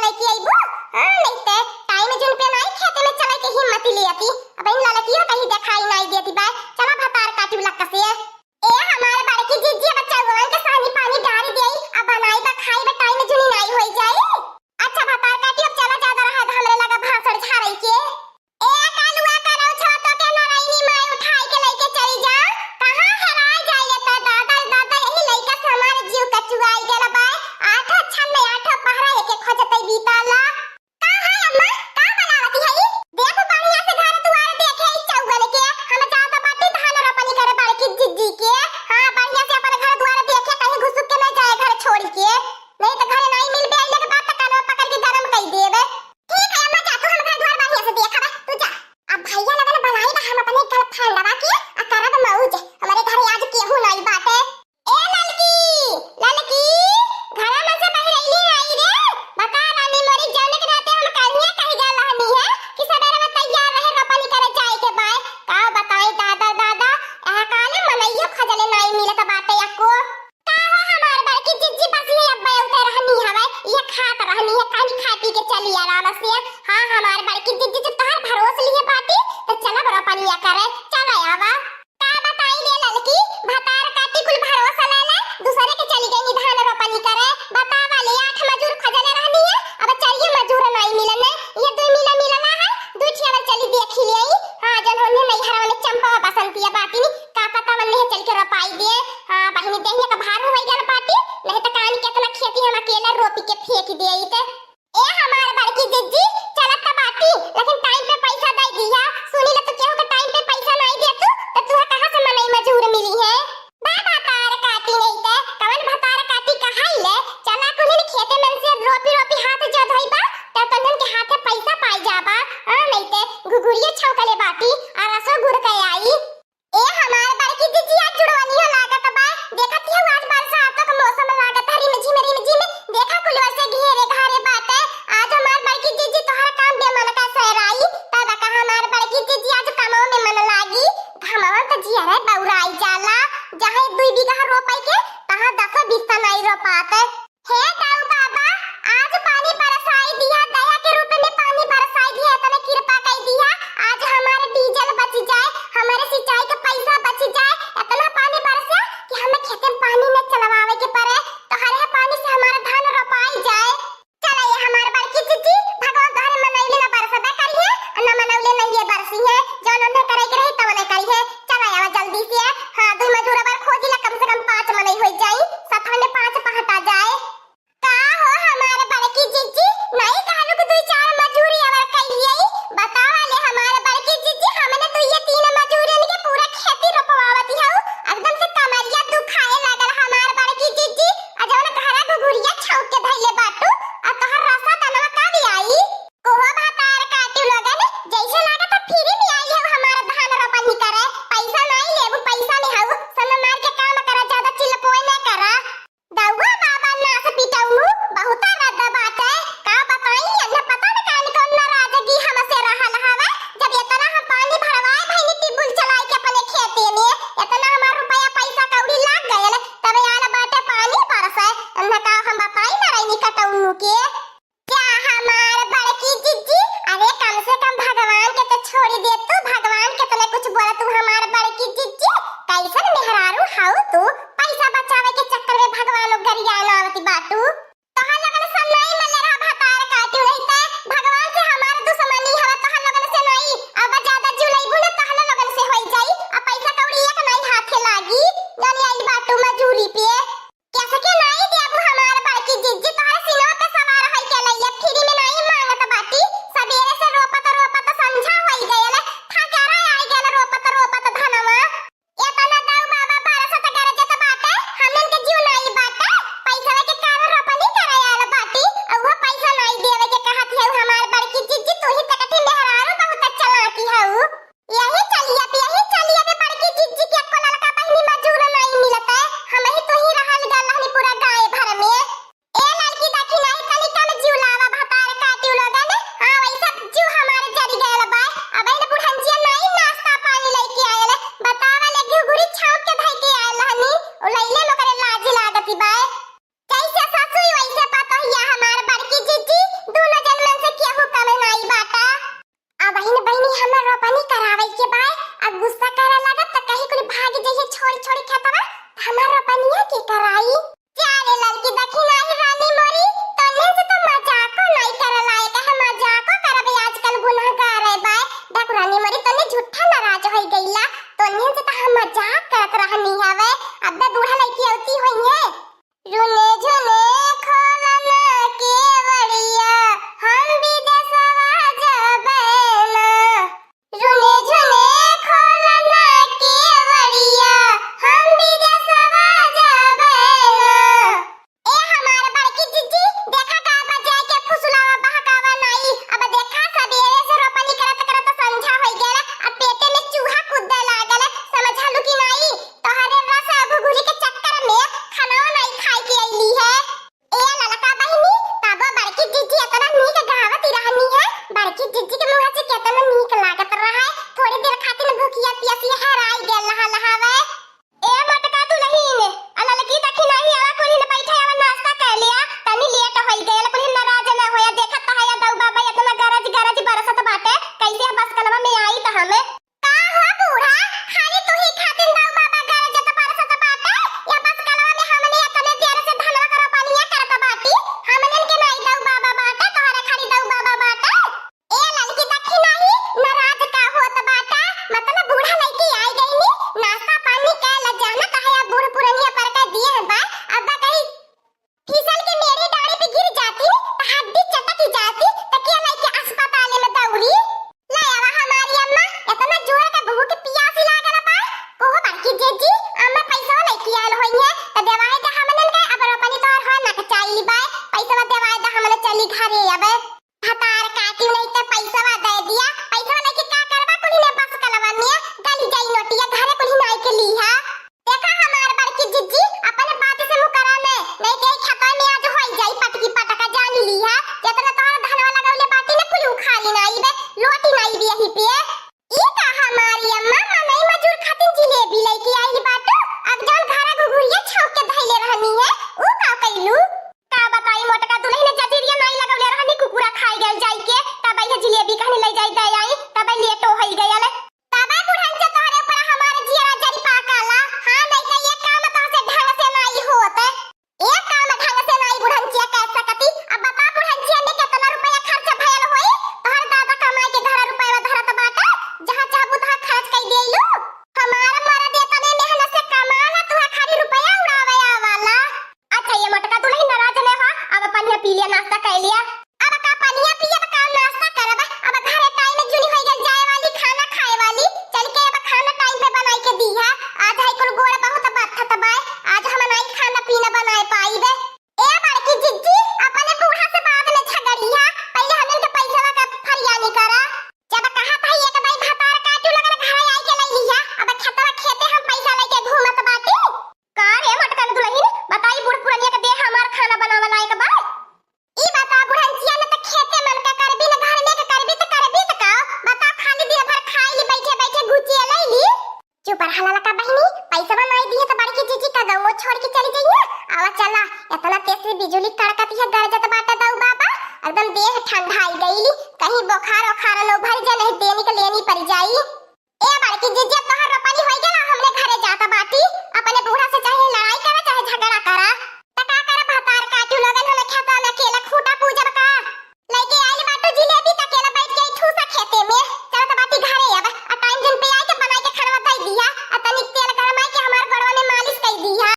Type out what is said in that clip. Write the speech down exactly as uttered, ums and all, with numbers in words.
लेके अइबू? हाँ, नहीं ते टाइम जुन पे नाई खेते में चले के हिम्मत ही लेती। अब इन ललकियो कहीं देखाई नाई देती बाय। चला भतार काटी लक्का से। ए हमार बड़की जिज्जी, अब चौवन के सानी पानी डाल देई, अब बनाई बा खाई बा, टाइम जुनी नाई होई जाई। अच्छा भतार काटी, अब चला ज्यादा रहा हमरे लगा भाषण झाड़े के। ए कालुआ करो छो तो के नारायणी माई उठाई के लेके चली जा। कहाँ हेराई जाइए तो दादा, दादा यही लइका से हमार जीव कचुआई गल बा। आठ छन में आठ पहरा एके खोजते बीताला। का है अम्मा, का बनावती है ई? देखो बढ़िया से घर दुआर देखे ई चौवन के। हम जात बाटी धान रोपनी करे बड़की जिज्जी के। हाँ, बढ़िया से अपन घर दुआर देखे, कहीं घुसुक के न जाए घर छोड़ के। नहीं तो घरे नहीं मिलबे, अइले के बाद तो कानवा पकड़ के गरम कई देबे। ठीक है अम्मा, जा तू, हम घर दुआर बढ़िया से देखबे, तू जा। अब भैया लगन बनाई बा हम अपने girlfriendवा के, आ करब मौज। हमारे घरे आज केहू नहीं बाटे। ए ललकी, ललकी, घरा में से बहिरैली आई रे। बता रानी मोरी, जौने के नाते हम कहिए कही गल रहनी है कि सबेरे में तैयार रहे, रोपनी करे जाए के बाय। का बताई दादा, दादा, यहाँ काले मनइयो खोजले नाई मिलत बाटे एको। का हो हमार बड़की जिज्जी, बस ये अब उतर रहनी हवे, ये खात रहनी है, कहीं खा पी के चली आराम से। हाँ, हमार बड़की जिज्जी, जब तोहार भरोस लिए बाटी, तो चला बड़ा पनिया करे, चला आवा। का बताई रे ललकी, भतार काटी कुल भरोसा ले ले, दूसरे के चली गई धान रोपनी करे। बतावा ले, आठ मजूर खोजले रहनी है, अब चारिये मजूर नाई मिलन है। ये दुई मिला मिलला है, दुई ठियावर चली देखी ले आई। हाँ, जन होने नैहर वाले चंपा बसंतिया बाटिनी, का पता मन में चल के रोपाई दे। हाँ, बहिनी देहिया का भार हो गया बाटी, नहीं तो कान के इतना खेती हम अकेला रोपी के फेंक दे आई ते। ए हमार बड़की जिज्जी, चलत त बाटी, लेकिन टाइम पे पैसा दे दिया। सुनी ले तो केहू के टाइम पे पैसा ना जी, एतना नीक गावत रहनी है, बड़की जिज्जी के मुँह से केतना नीक लागत रहा है। थोड़ी देर खातिर भूखिया पियासी हेराई गेल रहा लहावे। ए मोटका दुलहिन, आ ललकी दखिनही, आवा कुल्हिन बैठे, आवा नाश्ता कर लिया, तनी लेट होई गयल, कुल्हिन नाराज न होया, देखत त हया दऊ बाबा एतना गरज गरज बरसत बाटे, कैसे बसकलवा में आई त हमें। का हो बूढ़ा, खाली तू ही खातिन दऊ बाबा गरजत बरसत बाटे, या बसकलवा में हमने एतने देर से धनवा के रोपनिया करत बाटी, हमने के नाई दऊ बाबा बाटे, तोहरे खाली दऊ बाबा बाटे। ए ललकी दखिनही, नाराज का होत बाटा? मतलब बूढ़ा लइकी आई गईनी, नाश्ता पानी कै ल जाना, काहे अब बूढ़ पुरनिया पर का दिए बा, अब कहीं फिसल के मेरी डाड़ी पे गिर जाती, त हड्डी चटक जाती, त के लइके अस्पताल में दौड़ी? ले आवा हमारी अम्मा, एतना जोर के भूख पियासी लागल बा। ओहो बड़की जिज्जी, अम्मा पैसा लइके आयल होई है, त देवाए दे हमनन के, अब रोपनी तोहर हो ना के चाही बा, पैसा देवाए दे हमन चली घरे अब। भतार काटी नहीं त पैसवा दे दिया। पैसवा लेके का करबा? कुल्ही ने बसकलवा में गली जाई नोटिया, घरे कुल्ही नाई के लीहा। देखा हमार बड़की जिज्जी, अपने बात से मुकरा में, नहीं के खेतवा में आज होई जाई पटकी पटका, जान लीहा। जितना तोहर धनवा लगौले बाटी न कुल उखाड़ी नाई बे, लोटी नाई बे यही पे। ई का हमारी अम्मा, मनई मजूर खातिर जिलेबी लेके आई बाटू? अब जौन घरा घुघुरिया छौंक के धइले रहनी है, ऊ का कइलू? का बताई मोटका दुलहिन, जजीरिया नाई लगौले रहनी, कुकुरा खाई गयल जाई के, तब ये जिलेबी कहनी ले जाई दे आई, तब लेटो होई गयल। तब बुढ़न से तोहरे ऊपर हमारे जियरा जरी पाकाला, हाँ, नहीं तो ये काम तोहसे ढंग से नाई होत। एक काम ढंग से नाई बुढ़न चिया कह सकती। अब बता बुढ़न चिया में केतना रुपया खर्च भयल होई, तोहर दादा कमाई के घर रुपया धरत बाटे, जहाँ चाहबू तहाँ खर्च कई देलू। हमार मरद एतने मेहनत से कमाला, तुहा खाली रुपया उड़ावे आवाला। अच्छा, ये मोटका दुलहिन नाराज न हो, अब पनिया पी लिया, नाश्ता कर लिया। अब का पनिया पियब, का नाश्ता करब? अब घरे टाइम जुनी होई गल जाए वाली, खाना खाए वाली। चल के अब खाना टाइम पे बनाई के दीहा। आज है कुल गोड़ बहुत बथत बा, आज हम नाई खाना पीना बनाए पाइबे। ए बड़की जिज्जी, अपने बूढ़ा से बाद में झगड़िहा, पहिले हमन के पैसवा का फरियानी करा। जब कहा था एक दाई भतार काटू लगल, घरे आई के लई लिहा, अब खेतवा खेते हम पैसा लेके घूमत बाटी। का रे मटकन दुलहिन, बताई बूढ़ पुरनिया के देह हमार खाना बनावे लायक बा? ई बता बुढ़नचिया, न त खेते मन का करबी, न घर में के करबी, त करबी त का? बता, खाली दिन भर खाई ली, बैठे बैठे घुचिया लई ली। चुप रहा ललका बहिनी, पैसवा नाई दिहे त बड़की जिज्जी का गाँव छोड़ के चली जइहे। आवा चला, एतना तेज से बिजुली कड़कत है, गरजत बाटे दऊ बाबा, एकदम देह ठंडाई गईली, कहीं बोखार ओखार न उभर जाए, नहीं देनी के लेनी पड़ जाई। ए बड़की जिज्जी, अब तोहार रोपनी होई गेला, हमने घरे जाता बाटी, अपने बूढ़ा से चाहे लड़ाई करा चाहे झगड़ा करा।